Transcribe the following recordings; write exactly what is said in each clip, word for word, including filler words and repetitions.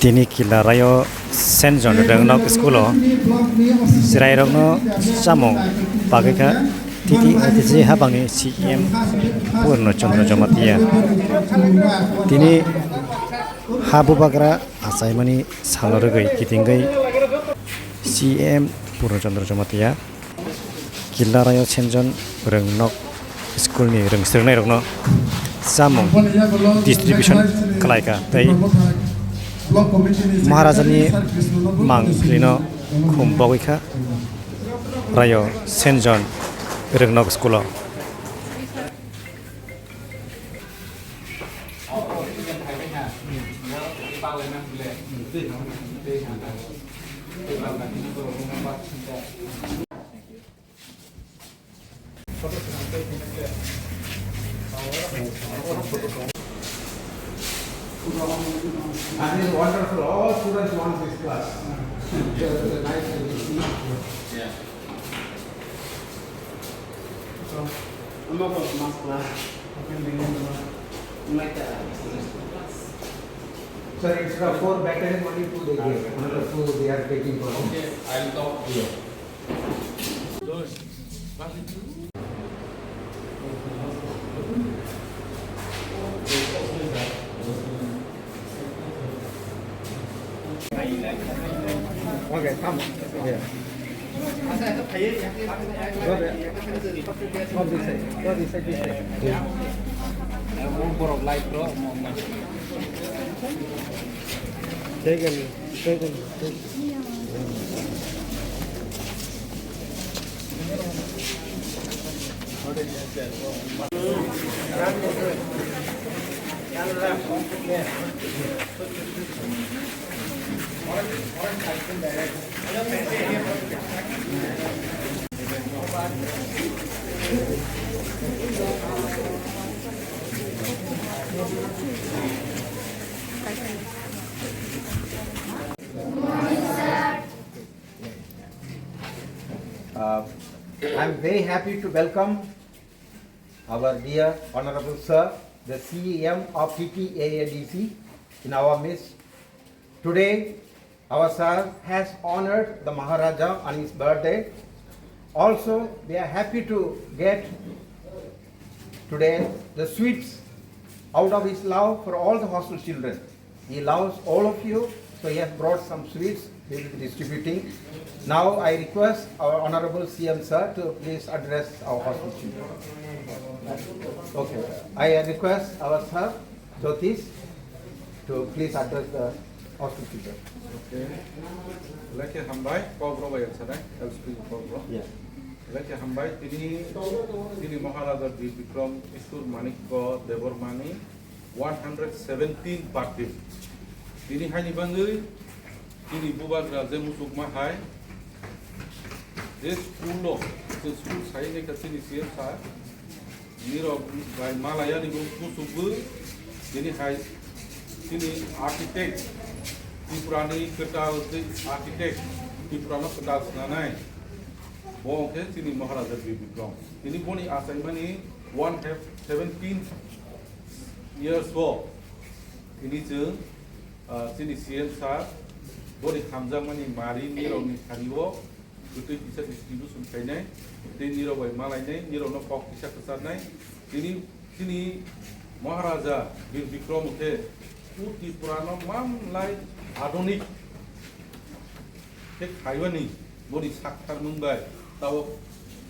Tini Kilarai o Saint John Rwngnok school o chwrairokno chamung pagwi kha, titi A D C habangni C E M Purno Chandra Jamatia. Tini ha bubagra achaimani salo rwgwi kitingwi C E M Purno Chandra Jamatia. Kilarai o Saint John Rwngnok school ni rwng swrwngnairokno chamung distribution khlaikha tei Maharaja ni mangpili no khum bogwi kha rayo Saint John Rwngnok school o. I mean, wonderful. All students want this class. Yeah. So, I'm not going to mask class. Like that. Sir, instead of four battalion, only two they give. Another two they are taking for. Okay, I'll talk here. Okay, come. Yeah. Go there. Go this side. Go this side, this side. Take a, take a, take a. Uh, I'm very happy to welcome our dear Honorable Sir, the C E M of T T A A D C, in our midst. Today, our sir has honored the Maharaja on his birthday. Also, we are happy to get today the sweets out of his love for all the hostel children. He loves all of you, so he has brought some sweets. He will be distributing. Now I request our Honorable C M sir to please address our hostel children. Okay, I request our sir Jyotish to please address the hostel children. Okay. Lekhe hambai, kok rok bai ang sanai, L C P kok rok. Yeah. Lekhe hambai, tini, tini Maharaja Bir Bikram Isur Manikya Debbarmani one hundred seventeen birthday. Tini haini bangwi, tini bubagra je muchukma hai, je school lo, je school sai ne ka tini C M sa, nirok bai malaya ni bo muchukbo, tini hai, tini architect, Tripura ni kwtal tei architect, Tripura no kwtal swnanai, bo hwnkhe tini Maharaja Bir Bikram. Tini boni achaimani one have seventeen years o, tini chwng, ah, chini C M sir, boni hamjakmani mari nirokni thani o, kwtwi kisa distribution khainai, tei nirok bai malainai, nirokno kok kisa kwcharnai. Tini, chini Maharaja Bir Bikram khe, o Tripura no mamlai adonik khe khaibani boni saktharmung bai tabok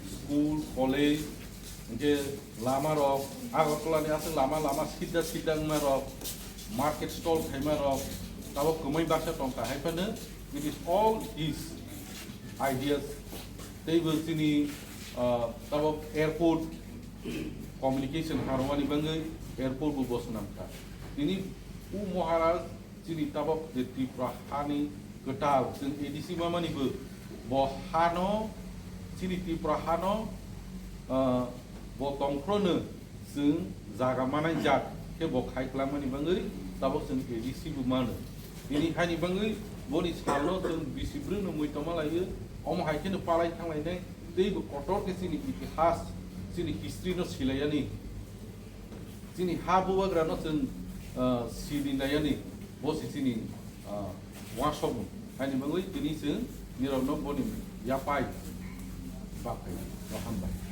school, college, hwnkhe lama rok, Agartala ni aswk lama, lama sidda sidda wngma rok, market stall khaima rok, tabok kwmai baksa tongkha hai phano, it is all his ideas. Teibo chini, ah, tabok airport communication harwani bangwi airport bo bo swnamkha. Tini o Maharaj chini tabok je Tripura hani kwtal, chwng A D C mamani bo, bo hano, chini Tripura hano, ah, bo tongphrono chwng jaga manai jat khe bo khai kwlangmani bangwi tabok chwng A D C bo mano. Tini haini bangwi boni salno chwng bisi brwino mui tongma laio, omo hai kheno palai thanglainai, teibo kotor khe chini itihas, chini history no silaiyani. Chini ha bubagrano chwng, ah, sini naiyani, bo se chini, Uansukmung haini bagwi tini chwng nirokno boni yapai baphai o hambai.